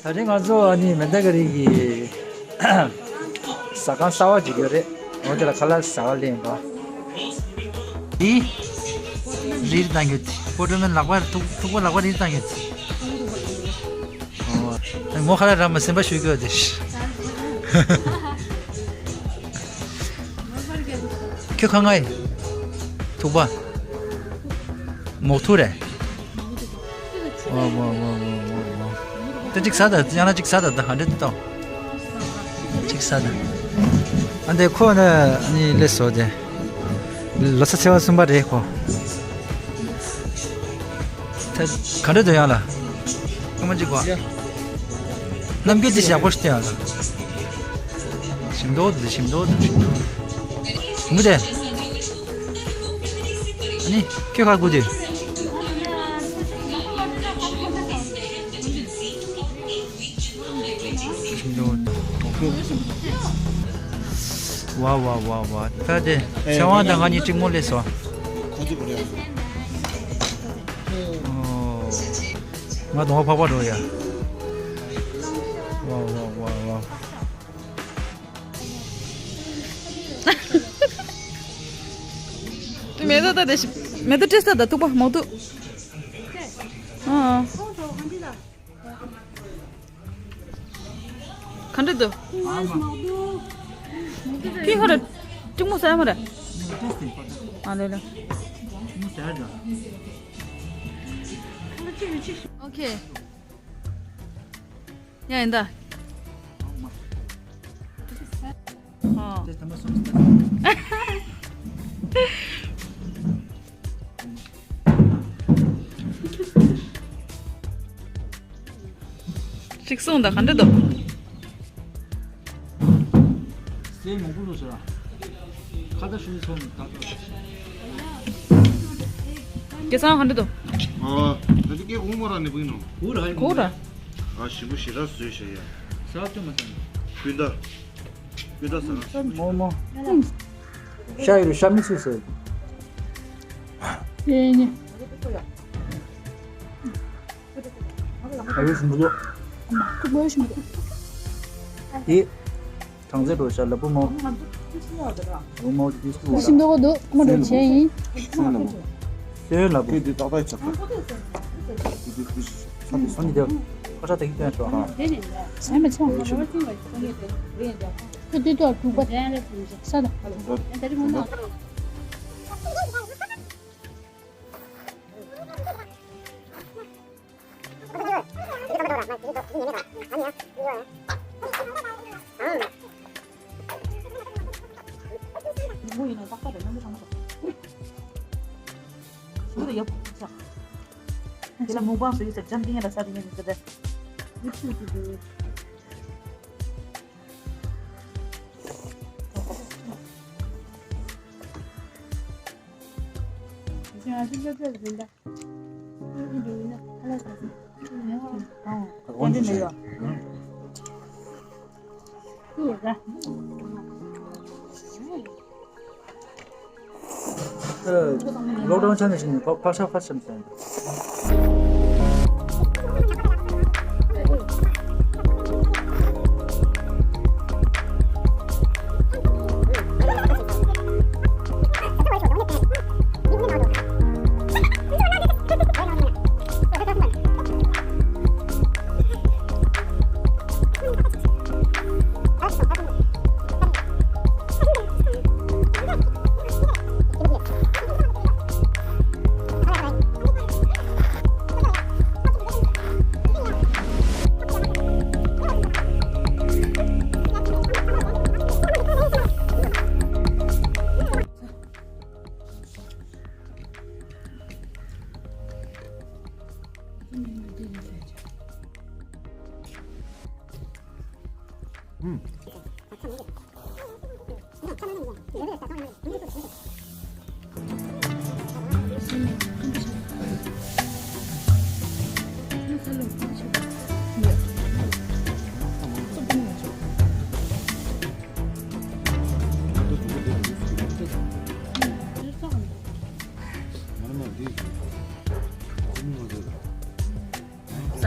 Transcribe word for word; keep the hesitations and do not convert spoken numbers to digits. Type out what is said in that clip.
ད་རིང་ང་ཚོ་ཨ་ནི་མེ་ཏ་ག་རི་གི་ཟ་ཁང་གསར་བ་ཅིག་ཡོད་རེད། འོ་དེ་ལ་ཁ་ལག་ཟ་བ་ལེན་པ། འདི་རིལ་བཏང་གི་ཡོད། ཕོ་བྲང་མའི་ལག་པ་ཐུག་ཐུག་པ་ལག་པ་རིལ་བཏང་གི་ཡོད། ཨོ། ངོ་ཁ་ལག་ར་མ་སེམས་པ་ཞུ་གི་ཡོད་དེ། ཁྱོད་ཁ་ང་ཡི་ཐུག་པ། མོག་ཐུག་རེད། ཝ་ཝ་ཝ་ཝ་ཝ་ཝ། ད་གཅིག་ཟ་ད། ཡང་ན་གཅིག་ཟ་ད། ད་ཧ་འདྲེ་ཏོ། གཅིག་ཟ་ད། ཨ་འདི་ཁོ་ནི་ཨ་ནི་ལས་བཟོ་དེ། ལོ་ཚ་ཚེ་བ་གསུམ་པ་རེད་ཁོ། ད་ག་འདྲེ་ཏོ་ཡང་ལ། སྐར་མ་གཅིག་གོ། རྣམ་རྒྱལ་དེ་ཞག་པོ་ཞིག་ཡང་ལ། ཞིམ་མདོག་དེ་ཞིམ་མདོག་དེ་ཞིམ་མདོག་མུ་དེ། ཨ་ནི་ཁྱོད་ཁ་དགུ་དེ། ཞིམ་མདོག་ཝ་ཝ་ཝ་ཝ། ད་དེ་ཚེ་དབང་དང་ང་གཉིས་གཅིག་མོ་ལས་སོ། ཁོ་ཚོ་ག་རེ། ཨོ། ང་གདོང་པ་ཕག་པ་འགྲོ་ཡ། ཝ་ཝ་ཝ་ཝ། མེ་ཏོག་ད་དེ་ཤི། མེ་ཏོག་སྤྲད་ས་ད་ཐུག་པ་མོག་ཐུག་ཨ། ག་འདྲ་འདུག་ཕི་ཧ་ར་གཅིག་མོ་ཟ་ཡ་མ་རེད། ཨ་ལེ་ལེ། ཨོ་ཁེ། ཡ་ཡིན་ད། ཨོ། གཅིག་གསུངས་ད་ག་འདྲ་འདུག་སེམས་མང་པོ་འདུག་ཟེར། ཁ་ད་ཤུ་ཚོ་ད་ད། སྐལ་བཟང་ག་འདྲ་འདུག་ཨ། ད་དེ་སྐད་གོང་མ་ར་ནི་བུ་ཡིན་ནོ། གོ་ར། གོ་ར། ཨ་ཞིམ་པོ་ཞེ་དྲག་བཟོས་ཤག་ཡ། ཟ་ཐུབ་མ་སོང་། ཀུན་ད། ཀུན་ད་ཟ་ར། མོ་མོ། ཤ་ཡི་རུ་ཤ་མི་སུ་ཟེར། ཨེ་ནི། ཨ་ཡོ་ཞིམ་པོ་འདུག་ཨ་མ་ཐུག་པོ་ཞིམ་པོ་འདུག་དེ། གྲང་ཚད་འགྲོ་ཤག་ལ་བུ་མོ། བུ་མོ་དེ་སུ་ཞིམ་མདོག་གོ་འདུག་ཨ་མ་འགྲོ་བྱས་ཡིན། སུ་ལ་བུ། སུའི་ལ་བུ། དེ་དེ་ཏག་ཏག་ཆགས་ཏག་དེ་དེ་དེ་ས་དེ་སོ་ནི་དེ་ཁ་ཁྲ་དེ་གི་སྟོན་ཤོག་ཨ། ཟ་མི་ཆོག་ཁོ་དེ་དུ་གྲུག་པ། ས་དང་། ལོག་ཌའོན་ཆ་ནས་བྱུང་ནས་ཕག་ཕག་ཤ་ཕག་ཤམ་ཟེར།